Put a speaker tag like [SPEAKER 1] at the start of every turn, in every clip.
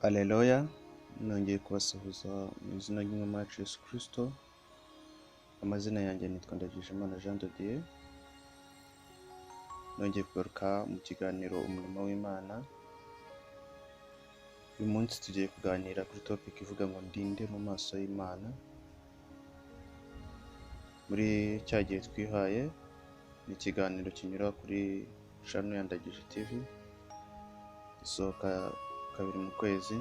[SPEAKER 1] Aleluya, nongeye kubasuhuza mu izina ry'Umwami wacu Yesu Kristo. Amazina yanjye nitwa Ndagijimana Jean de Dieu. Nongeye kugaruka mu kiganiro Umurimo w'Imana. Uyu munsi tugiye kuganira kuri topic ivuga ngo ndinde mu maso y'Imana. Muri cya gihe twihaye, ni ikiganiro kinyura kuri channel ya Ndagije TV, gisohoka kabiri mu kwezi.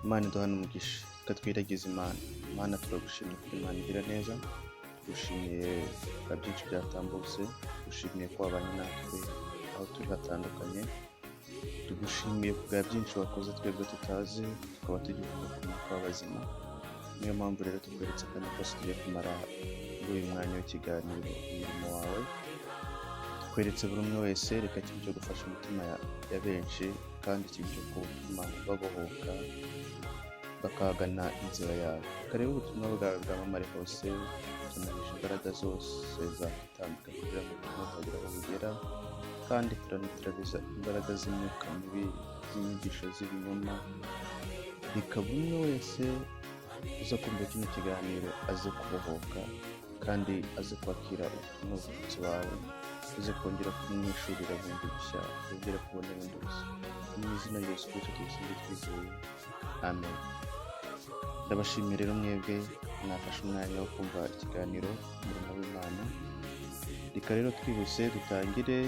[SPEAKER 1] Imana iduhane umugisha, reka twiragize Imana. Imana, turagushimye kuko Imana igira neza, tugushimiye bwa byinshi byatambutse, tugushimiye ko wabanye natwe aho turi hatandukanye, tugushimiye ku bwa byinshi wakoze twebwe tutazi, tukaba tugihumeka umwuka w'abazima. Niyo mpamvu rero tukweretse akanya kose tugiye kumara muri uyu mwanya w'ikiganiro Umurimo wawe. Tweretse buri umwe wese, reka kibe icyo gufasha imitima ya benshi kandi kibe icyo gutuma babohoka bakagana inzira yawe. Reka rero ubutumwa bwawe bwamamare hose, tunanije imbaraga zose zakitambika kugira ngo ubutumwa butagira aho bugera, kandi turanitirabiza imbaraga z'imyuka mibi, z'inyigisho z'ibinyoma. Reka buri umwe wese uza kumva kino kiganiro aze kubohoka kandi aze kwakira ubutumwa buturutse iwawe, uze kongera kumwishurira bundi bushya, yongere kubona bundi bushya. Mu izina rya Yesu Kristo tubisabye twizeye, amen. Ndabashimiye rero mwebwe mwafashe umwanya wo kumva ikiganiro Umurimo w'Imana. Reka rero twihuse dutangire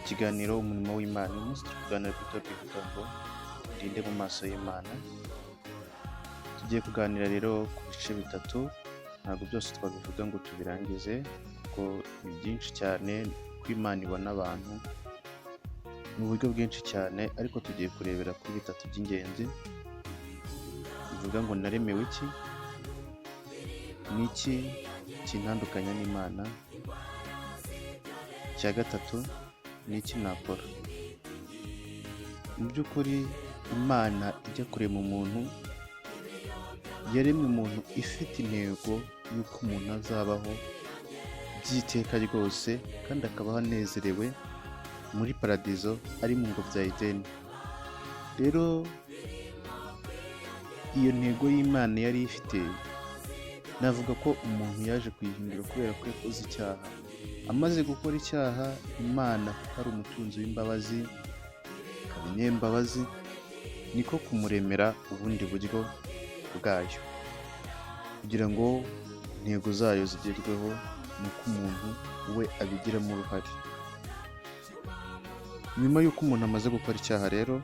[SPEAKER 1] ikiganiro Umurimo w'Imana. Uyu munsi turi kuganira kuri topic ivuga ngo ndinde mu maso y'Imana. Tugiye kuganira rero ku bice bitatu, ntabwo byose twabivuga ngo tubirangize kuko ni byinshi cyane ko Imana ibona abantu mu buryo bwinshi cyane, ariko tugiye kurebera kuri bitatu by'ingenzi bivuga ngo naremewe iki, ni iki kintandukanya n'Imana, icya gatatu ni iki nakora. Mu by'ukuri Imana ijya kurema umuntu, yaremye umuntu ifite intego y'uko umuntu azabaho by'iteka ryose kandi akabaho anezerewe muri paradizo ari mu ngobyi ya Edeni. Rero iyo ntego y'Imana yari ifite, navuga ko umuntu yaje kuyihindura kubera ko yakoze icyaha. Amaze gukora icyaha, Imana kuko ari umutunzi w'imbabazi, ikaba inyembabazi, niko kumuremera ubundi buryo bwayo kugira ngo intego zayo zigerweho, ni uko umuntu we abigiramo uruhare. Nyuma y'uko umuntu amaze gukora icyaha rero,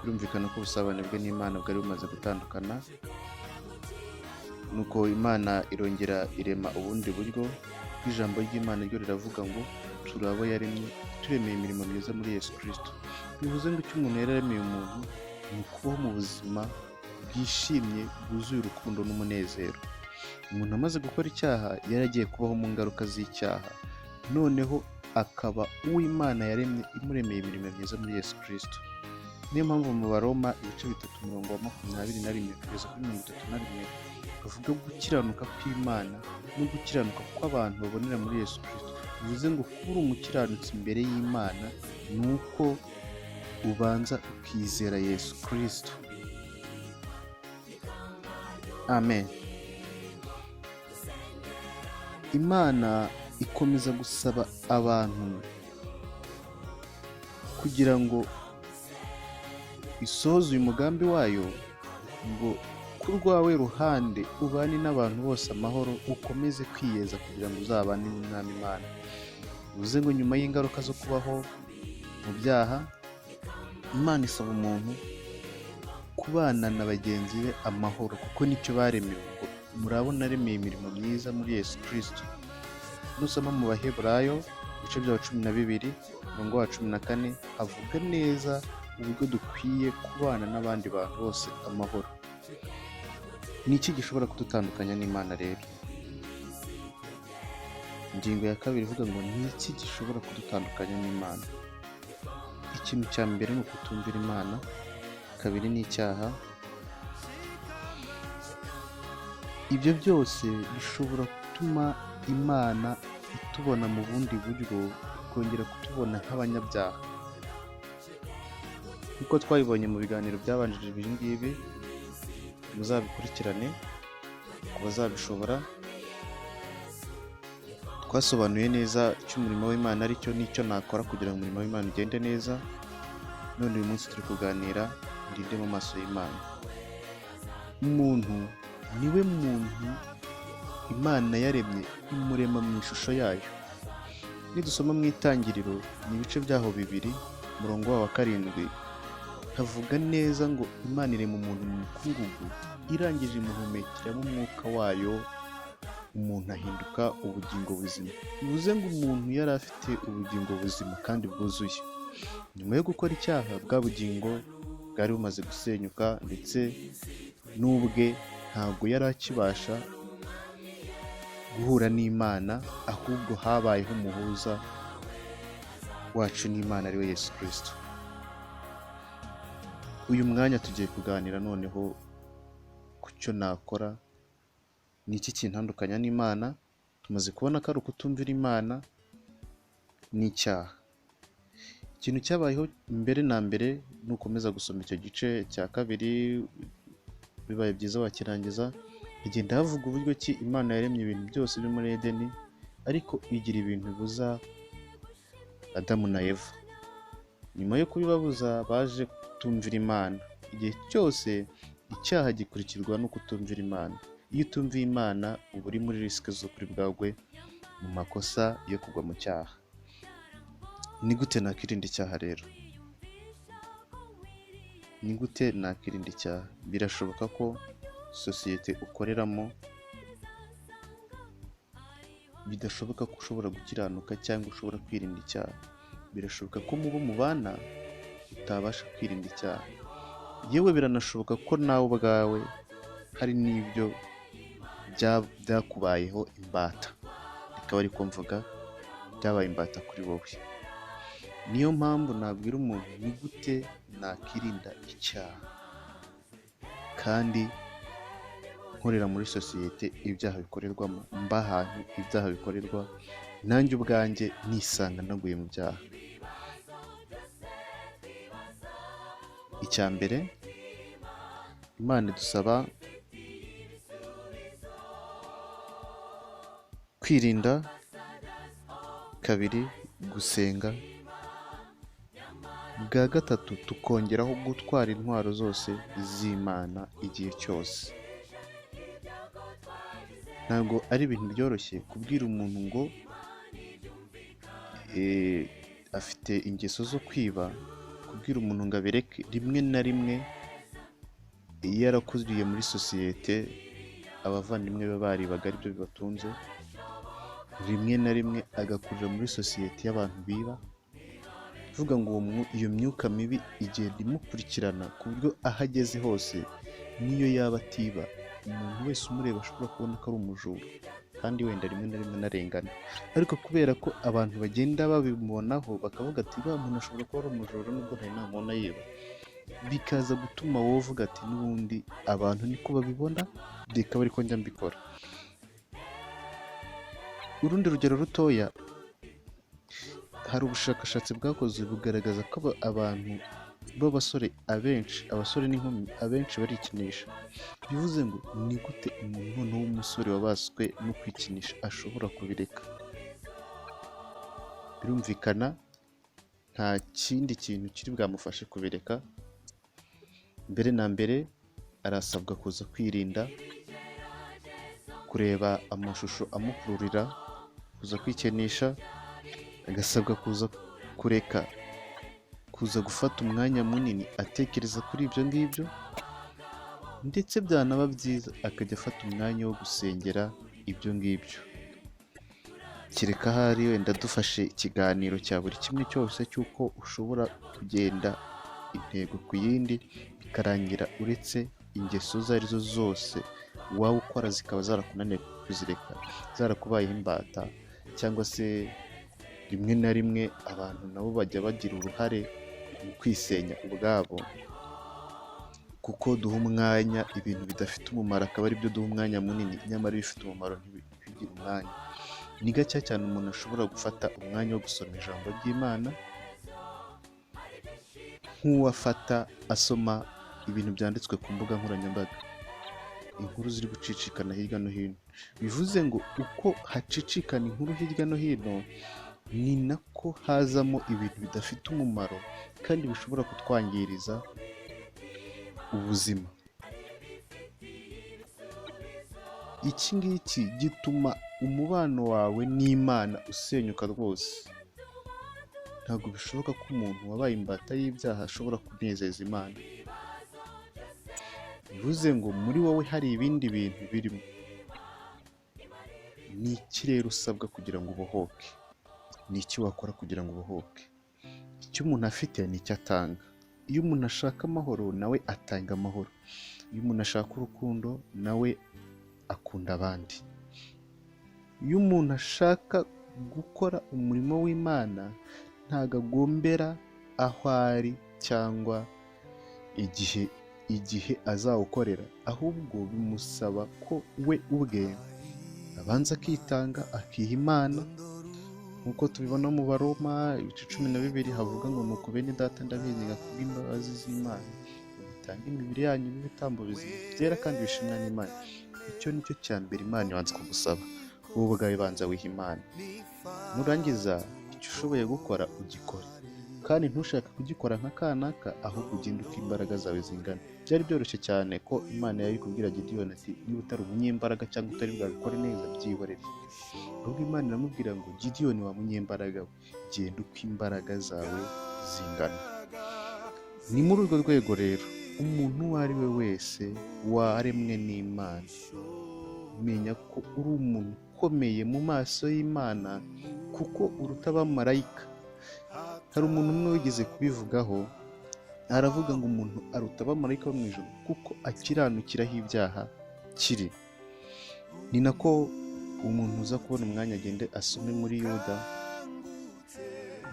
[SPEAKER 1] birumvikana ko ubusabane bwe n'Imana bwari bumaze gutandukana, nuko Imana irongera irema ubundi buryo bw'ijambo ry'Imana ryo riravuga ngo turi abo yaremye, turemeye imirimo myiza muri Yesu Kristo. Bivuze ngo icyo umuntu yari yaremeye umuntu ni ukubaho mu buzima bwishimye, bwuzuye urukundo n'umunezero. Umuntu amaze gukora icyaha yari agiye kubaho mu ngaruka z'icyaha, noneho akaba uw'Imana yaremye imuremeye imirimo myiza muri Yesu Kristo. Niyo mpamvu mu Baroma ibice 3 umurongo wa 21 kugeza kuri 31 bavuga gukiranuka kw'Imana no gukiranuka kw'abantu babonera muri Yesu Kristo. Bivuze ngo kuba uri umukiranutsi imbere y'Imana ni uko ubanza ukizera Yesu Kristo. Amen. Imana ikomeza gusaba abantu kugira ngo isohoze uyu mugambi wayo, ngo ku rwawe ruhande ubane n'abantu bose amahoro, ukomeze kwiyeza kugira ngo uzabane n'Umwami Imana. Bivuze ngo nyuma y'ingaruka zo kubaho mu byaha, Imana isaba umuntu kubana na bagenzi be amahoro kuko nicyo baremewe, ngo murabona aremeye imirimo myiza muri Yesu Kristo. Nusoma mu Baheburayo ibice byaho 12 umurongo wa 14, havuga neza uburyo dukwiye kubana n'abandi bantu bose amahoro. Ni iki gishobora kudutandukanya n'Imana rero? Ingingo ya kabiri ivuga ngo ni iki gishobora kudutandukanya n'Imana? Ikintu cya mbere ni ukutumvira Imana, kabiri ni icyaha. Ibyo byose bishobora gutuma Imana itubona mu bundi buryo, ikongera kutubona nk'abanyabyaha. Nk'uko twabibonye mu biganiro byabanjirije ibi ngibi, muzabikurikirane ku bazabishobora. Twasobanuye neza icyo umurimo w'Imana ari cyo n'icyo nakora kugira ngo umurimo w'Imana ugende neza. None uyu munsi turi kuganira ndinde mu maso y'Imana. Umuntu niwe muntu Imana yaremye, imurema mu ishusho yayo. Nidusoma mu Itangiriro, ni ibice byaho 2, umurongo wawo wa 7, havuga neza ngo Imana irema umuntu mu mukungugu, irangije imuhumekeramo umwuka wayo, umuntu ahinduka ubugingo buzima. Bivuze ngo umuntu yari afite ubugingo buzima kandi bwuzuye. Nyuma yo gukora icyaha, bwa bugingo bwari bumaze gusenyuka, ndetse n'ubwe ntabwo yari akibasha guhura n'Imana, ahubwo habayeho umuhuza wacu n'Imana, ariwe Yesu Kristo. Uyu mwanya tugiye kuganira noneho ku cyo nakora, ni iki kintandukanya n'Imana. Tumaze kubona ko ari ukutumvira Imana n'icyaha. Ikintu cyabayeho mbere na mbere, nukomeza gusoma icyo gice cya 2, bibaye byiza wakirangiza, hagenda havuga uburyo ki Imana yaremye ibintu byose byo muri Edeni, ariko igira ibintu bibuza Adamu na Eva. Nyuma yo kubibabuza, baje kutumvira Imana. Igihe cyose icyaha gikurikirwa no kutumvira Imana. Iyo utumviye Imana uba uri muri risque zo kuri bwagwe mu makosa yo kugwa mu cyaha. Ni gute nakirinda icyaha rero? Ni gute nakirinda icyaha? Birashoboka ko sosiyete ukoreramo bidashoboka ko ushobora gukiranuka cyangwa ushobora kwirinda icyaha. Birashoboka ko mubo mubana utabasha kwirinda icyaha. Yewe biranashoboka ko nawe ubwawe hari n'ibyo byakubayeho imbata, rikaba ariko mvuga byabaye imbata kuri wowe. Niyo mpamvu nabwira umuntu, ni gute nakirinda icyaha kandi nkorera muri sosiyete ibyaha bikorerwamo, mba ahantu ibyaha bikorerwa, nanjye ubwanjye nisanga naguye mu byaha. Icya mbere, Imana idusaba kwirinda, 2 gusenga, bwa 3 tukongeraho gutwara intwaro zose z'Imana igihe cyose. Ntabwo ari ibintu byoroshye kubwira umuntu ngo afite ingeso zo kwiba, kubwira umuntu ngo abireke. Rimwe na rimwe iyo yarakuriye muri sosiyete abavandimwe be baribaga aribyo bibatunze, rimwe na rimwe agakurira muri sosiyete y'abantu biba, kuvuga ngo iyo myuka mibi igenda imukurikirana ku buryo aho ageze hose n'iyo yaba atiba, umuntu wese umureba ashobora kubona ko ari umujura, kandi wenda rimwe na rimwe anarengana. Ariko kubera ko abantu bagenda babimubonaho bakavuga ati uriya muntu ashobora kuba ari umujura nubwo ntari namubona yiba, bikaza gutuma wowe uvuga ati n'ubundi abantu niko babibona, reka abe ariko njya mbikora. Urundi rugero rutoya, hari ubushakashatsi bwakozwe bugaragaza ko abantu b'abasore abenshi, abasore n'inkumi abenshi barikinisha. Bivuze ngo ni gute umuntu noneho w'umusore wabaswe no kwikinisha ashobora kubireka? Birumvikana nta kindi kintu kiri bwamufashe kubireka. Mbere na mbere arasabwa kuza kwirinda kureba amashusho amukururira kuza kwikinisha, agasabwa kuza kureka kuza gufata umwanya munini atekereza kuri ibyo ngibyo, ndetse byanaba byiza akajya afata umwanya wo gusengera ibyo ngibyo. Kereka ahari wenda dufashe ikiganiro cya buri kimwe cyose cy'uko ushobora kugenda intego ku yindi, bikarangira uretse ingeso izo arizo zose waba ukora zikaba zarakunaniye kuzireka, zarakubayeho imbata, cyangwa se rimwe na rimwe abantu nabo bajya bagira uruhare mu kwisenya ubwabo, kuko duha umwanya ibintu bidafite umumaro akaba aribyo duha umwanya munini, nyamara ibifite umumaro ntibigire umwanya. Ni gake cyane umuntu ashobora gufata umwanya wo gusoma ijambo ry'Imana, nk'uwafata asoma ibintu byanditswe ku mbuga nkoranyambaga, inkuru ziri gucicikana hirya no hino. Bivuze ngo uko hacicikana inkuru hirya no hino, ni nako hazamo ibintu bidafite umumaro kandi bishobora kutwangiriza ubuzima. Iki ngiki gituma umubano wawe n'Imana usenyuka rwose. Ntabwo bishoboka ko umuntu wabaye imbata y'ibyaha ashobora kunezeza Imana. Bivuze ngo muri wowe hari ibindi bintu birimo. Ni iki rero usabwa kugira ngo ubohoke? Ni iki wakora kugira ngo ubohoke? Icyo umuntu afite ni icyo atanga. Iyo umuntu ashaka amahoro nawe atanga amahoro. Iyo umuntu ashaka urukundo nawe akunda abandi. Iyo umuntu ashaka gukora umurimo w'Imana ntabwo agombera aho ari cyangwa igihe azawukorera, ahubwo bimusaba ko we ubwe abanza akitanga akiha Imana, nk'uko tubibona mu Baroma ibice 12 havuga ngo nuko bene data ndabinginga kubw'imbabazi z'Imana mutange imibiri yanyu n'ibitambo bizima byera kandi bishimwa n'Imana. Icyo ni cyo cya mbere Imana ibanza kugusaba, wowe ubwawe banza wiha Imana, nurangiza icyo ushoboye gukora ugikore, kandi ntushake kugikora nka kanaka, ahubwo ugende uko imbaraga zawe zingana. Byari byoroshye cyane ko Imana yari kubwira Gideyoni ati niba utari umunyembaraga cyangwa utari bwabikore neza byihorere. Ahubwo Imana iramubwira ngo Gideyoni wa munyembaraga we, genda uko imbaraga zawe zingana. Ni muri urwo rwego rero umuntu uwo ari we wese waremwe n'Imana, menya ko uri umuntu ukomeye mu maso y'Imana kuko uruta abamarayika. Hari umuntu umwe wigeze kubivugaho, aravuga ngo umuntu aruta abamarayika bo mu ijuru kuko akiranukiraho ibyaha kiri. Ni nako umuntu uza kubona umwanya agende asome muri Yuda,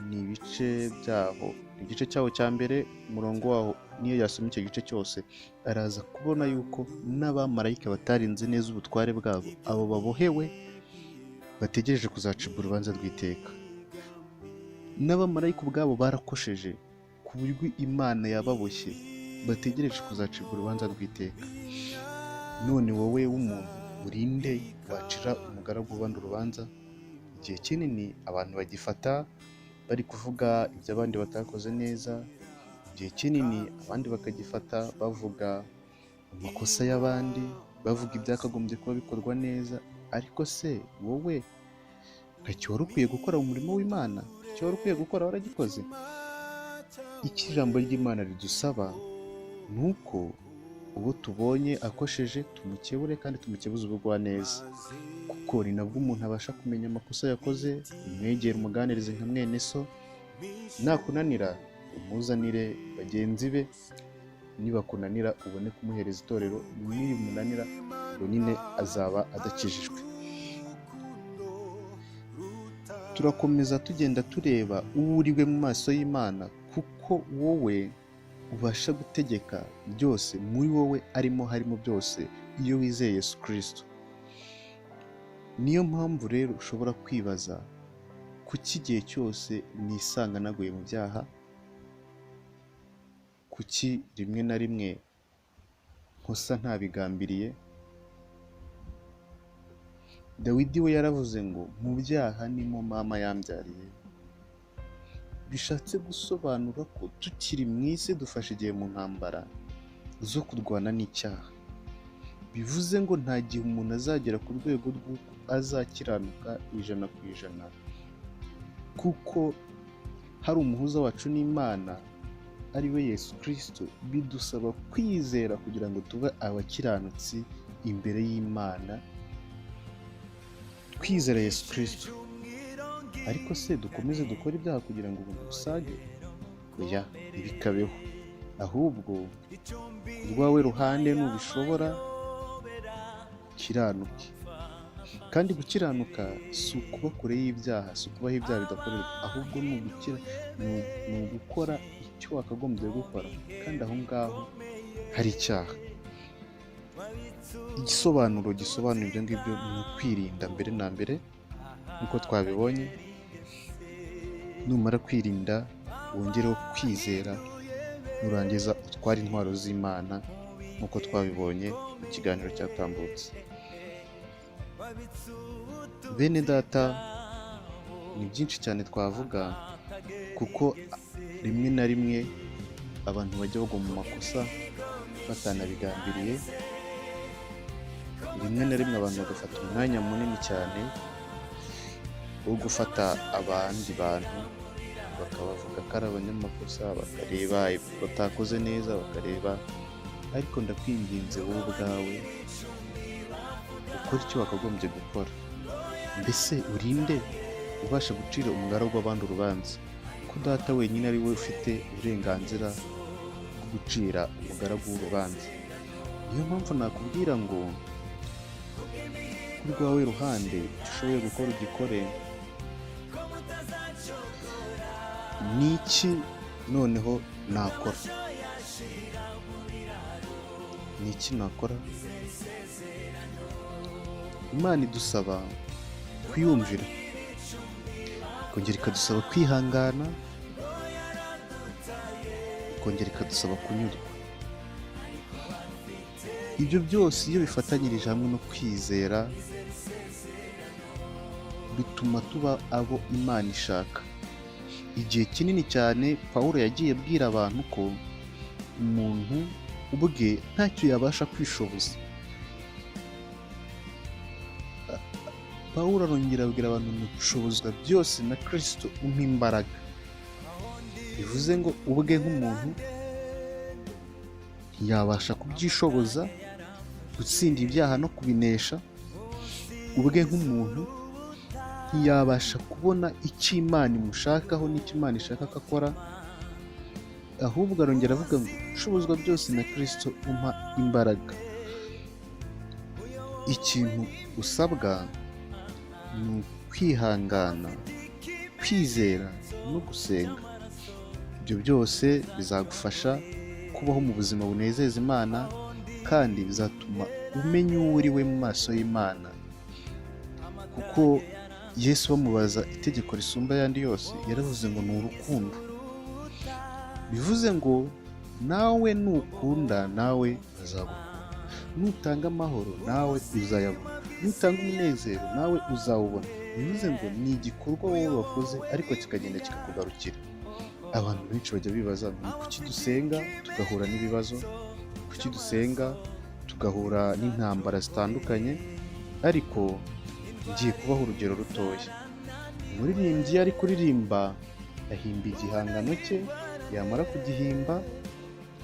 [SPEAKER 1] ni ibice byaho, igice cyaho cya mbere umurongo waho, niyo yasoma icyo gice cyose araza kubona yuko n'abamarayika batarinze neza ubutware bwabo, abo babohewe bategereje kuzacibwa urubanza rw'iteka. N'abamarayika ubwabo barakosheje ku buryo Imana yababoshye, bategereje kuzacibwa urubanza rw'iteka. None wowe w'umuntu urinde wacira umugaragu w'abandi urubanza? Igihe kinini abantu bagifata bari kuvuga ibyo abandi batakoze neza, igihe kinini abandi bakagifata bavuga amakosa y'abandi, bavuga ibyakagombye kuba bikorwa neza. Ariko se wowe ntacyo wari ukwiye gukora mu murimo w'Imana? Icyo wari ukwiye gukora waragikoze? Icyo ijambo ry'Imana ridusaba ni uko uwo tubonye akosheje tumukebure kandi tumukebuze ubugwaneza, kuko ni nabwo umuntu abasha kumenya amakosa yakoze. Umwegere umuganirize nka mwene so, nakunanira umuzanire bagenzi be, nibakunanira ubone kumuhereza itorero, nibimunanira ubwo nyine azaba adakijijwe. Turakomeza tugenda tureba uwo uri we mu maso y'Imana, kuko wowe ubasha gutegeka byose, muri wowe arimo harimo byose iyo wizeye Yesu Kristo. Niyo mpamvu rero ushobora kwibaza kuki igihe cyose nisanga naguye mu byaha, kuki rimwe na rimwe nkosa ntabigambiriye. Dawidi we yaravuze ngo mu byaha nimo mama yambyariye. Bishatse gusobanura ko tukiri mu isi dufashe igihe mu ntambara zo kurwana n'icyaha. Bivuze ngo nta gihe umuntu azagera ku rwego rw'uko azakiranuka 100%, kuko hari umuhuza wacu n'Imana ari we Yesu Kristo. Bidusaba kwizera kugira ngo tube abakiranutsi imbere y'Imana, twizera Yesu Kristo. Ariko se dukomeze dukore ibyaha kugira ngo ubuntu busage? Oya, ntibikabeho. Ahubwo ku rwawe ruhande nubishobora ukiranuke. Kandi gukiranuka si ukuba kure y'ibyaha, si ukubaho ibyaha bidakorerwa, ahubwo ni ugukora icyo wakagombye gukora, kandi aho ngaho hari icyaha. Igisobanuro gisobanura ibyo ngibyo ni ukwirinda mbere na mbere, nk'uko twabibonye. Numara kwirinda wongereho kwizera, Nurangiza utware intwaro z'Imana nk'uko twabibonye mu kiganiro cyatambutse. Bene data, ni byinshi cyane twavuga, kuko rimwe na rimwe abantu bajya bagwa mu makosa batanabigambiriye. Rimwe na rimwe abantu bagafata umwanya munini cyane wo gufata abandi bantu bakabavuga ko ari abanyamakosa, bakareba batakoze neza, bakareba. Ariko ndakwinginze, wowe ubwawe ukora icyo wakagombye gukora. Mbese urinde ubasha gucira umugaragu w'abandi urubanza, ko data wenyine ari we ufite uburenganzira bwo gucira umugaragu w'urubanza? Niyo mpamvu nakubwira ngo ku rwawe ruhande, icyo ushoboye gukora ugikore. Ni iki noneho nakora? Ni iki nakora? Imana idusaba kuyumvira, ikongera ikadusaba kwihangana, ikongera ikadusaba kunyurwa. Ibyo byose iyo bifatanyirije hamwe no kwizera, bituma tuba abo Imana ishaka. Igihe kinini cyane Pawulo yagiye abwira abantu ko umuntu ubwe ntacyo yabasha kwishoboza. Pawulo arongera abwira abantu ngo nshobozwa byose na Kristo umpa imbaraga. Bivuze ngo ubwe nk'umuntu ntiyabasha kubyishoboza, gutsinda ibyaha no kubinesha. Ubwe nk'umuntu ntiyabasha kubona icyo Imana imushakaho n'icyo Imana ishaka ko akora, ahubwo arongera avuga ngo nshobozwa byose na Kristo umpa imbaraga. Ikintu usabwa ni ukwihangana, kwizera no gusenga. Ibyo byose bizagufasha kubaho mu buzima bunezeza Imana, kandi bizatuma umenya uwo uri we mu maso y'Imana. Kuko Yesu bamubaza itegeko risumba ayandi yose, yaravuze ngo ni urukundo. Bivuze ngo nawe nukunda, nawe bazagukunda. Nutanga amahoro, nawe uzayabona. Nutanga umunezero, nawe uzawubona. Bivuze ngo ni igikorwa wowe wakoze, ariko kikagenda kikakugarukira. Abantu benshi bajya bibaza ngo ni kuki dusenga tugahura n'ibibazo, kuki dusenga tugahura n'intambara zitandukanye? Ariko ngiye kubaha urugero rutoya. Umuririmbyi iyo ari kuririmba ahimba igihangano cye, yamara kugihimba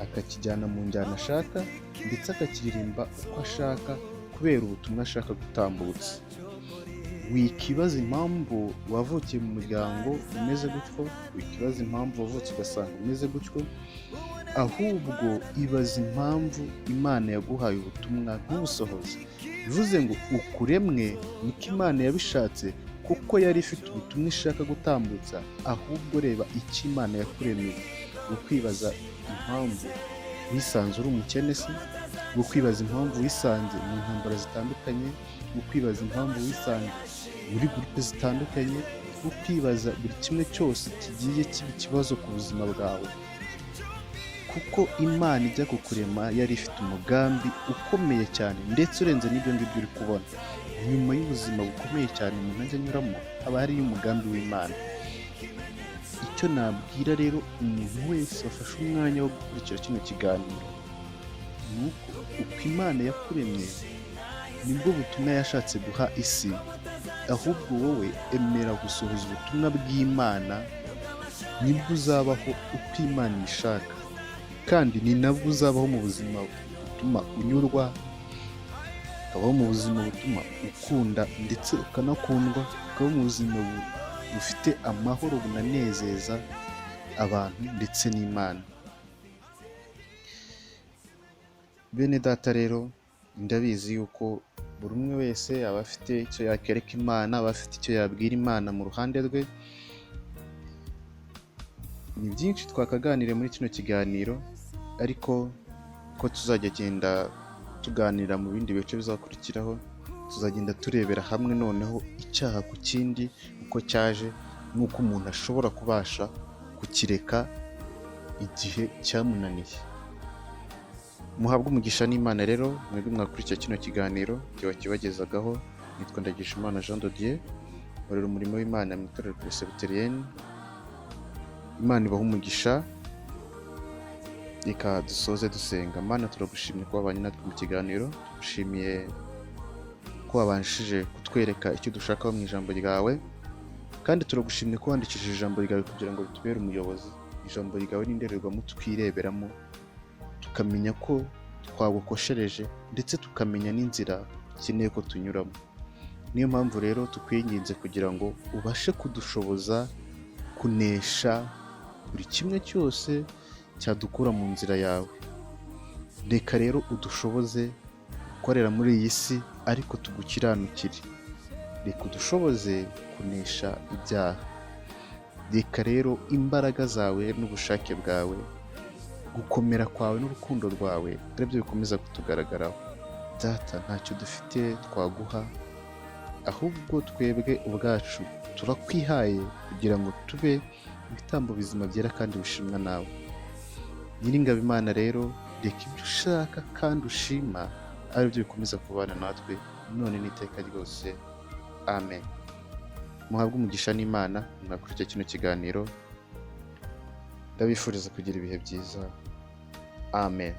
[SPEAKER 1] akakijyana mu njyana ashaka, ndetse akakiririmba uko ashaka kubera ubutumwa ashaka gutambutsa. Wikibaza impamvu wavukiye mu muryango umeze gutyo, wikibaza impamvu wavutse ugasanga umeze gutyo, ahubwo ibaza impamvu Imana yaguhaye ubutumwa ntubusohoze. Bivuze ngo ukuremwe niko Imana yabishatse, kuko yari ifite ubutumwa ishaka gutambutsa. Ahubwo reba icyo Imana yakuremeye. Ukwibaza impamvu wisanze uri umukene se, ukwibaza impamvu wisanze mu ntambara zitandukanye, ukwibaza impamvu wisanze muri groupe zitandukanye, ukwibaza buri kimwe cyose kigiye kiba ikibazo ku buzima bwawe. Kuko Imana ijya kukurema yari ifite umugambi ukomeye cyane, ndetse urenze n'ibyo ngibyo uri kubona. Nyuma y'ubuzima bukomeye cyane umuntu ajya anyuramo, haba hariyo umugambi w'Imana. Icyo nabwira rero umuntu wese wafashe umwanya wo gukurikira kino kiganiro ni uko uko Imana yakuremye nibwo butumwa yashatse guha isi. Ahubwo wowe emera gusohoza ubutumwa bw'Imana, nibwo uzabaho uko Imana ibishaka, kandi ni nabwo uzabaho mu buzima butuma unyurwa, ukabaho mu buzima butuma ukunda ndetse ukanakundwa, ukabaho mu buzima bufite amahoro, bunanezeza abantu ndetse n'Imana. Bene data rero, ndabizi yuko buri umwe wese aba afite icyo yakereka Imana, aba afite icyo yabwira Imana mu ruhande rwe. Ni byinshi twakaganiriye muri kino kiganiro, ariko ko tuzajya genda tuganira mu bindi bice bizakurikiraho, tuzagenda turebera hamwe noneho icyaha ku kindi uko cyaje n'uko umuntu ashobora kubasha kukireka. igihe cyamunaniye. Muhabwe umugisha n'Imana rero, mwebwe mwakurikiye kino kiganiro, igihe wakibagezagaho nitwa Ndagijimana Jean de Dieu, nkorera umurimo w'Imana mu itorero Presbyterienne. Imana ibahe umugisha. Reka dusoze dusenga. Mana, turagushimye ko wabanye natwe mu kiganiro, tugushimiye ko wabashije kutwereka icyo dushakaho mu ijambo ryawe, kandi turagushimye ko wandikishije ijambo ryawe kugira ngo ritubere umuyobozi. Ijambo ryawe ni indorerwamo twireberamo, tukamenya ko twagukoshereje, ndetse tukamenya n'inzira ukeneye ko tunyuramo. Niyo mpamvu rero tukwinginze kugira ngo ubashe kudushoboza kunesha buri kimwe cyose cyadukura mu nzira yawe. Reka rero udushoboze gukorera muri iyi si ariko tugukiranukire. Reka udushoboze kunesha ibyaha. Reka rero imbaraga zawe n'ubushake bwawe, gukomera kwawe n'urukundo rwawe aribyo bikomeza kutugaragaraho. Data, ntacyo dufite twaguha, ahubwo twebwe ubwacu turakwihaye kugira ngo tube ibitambo bizima byera kandi bishimwa nawe. Nyiringabo Imana rero, reka ibyo ushaka kandi ushima aribyo bikomeza kubana natwe none n'iteka ryose. Amen. Muhabwe umugisha n'Imana mwakurikiye kino kiganiro. Ndabifuriza kugira ibihe byiza. Amen.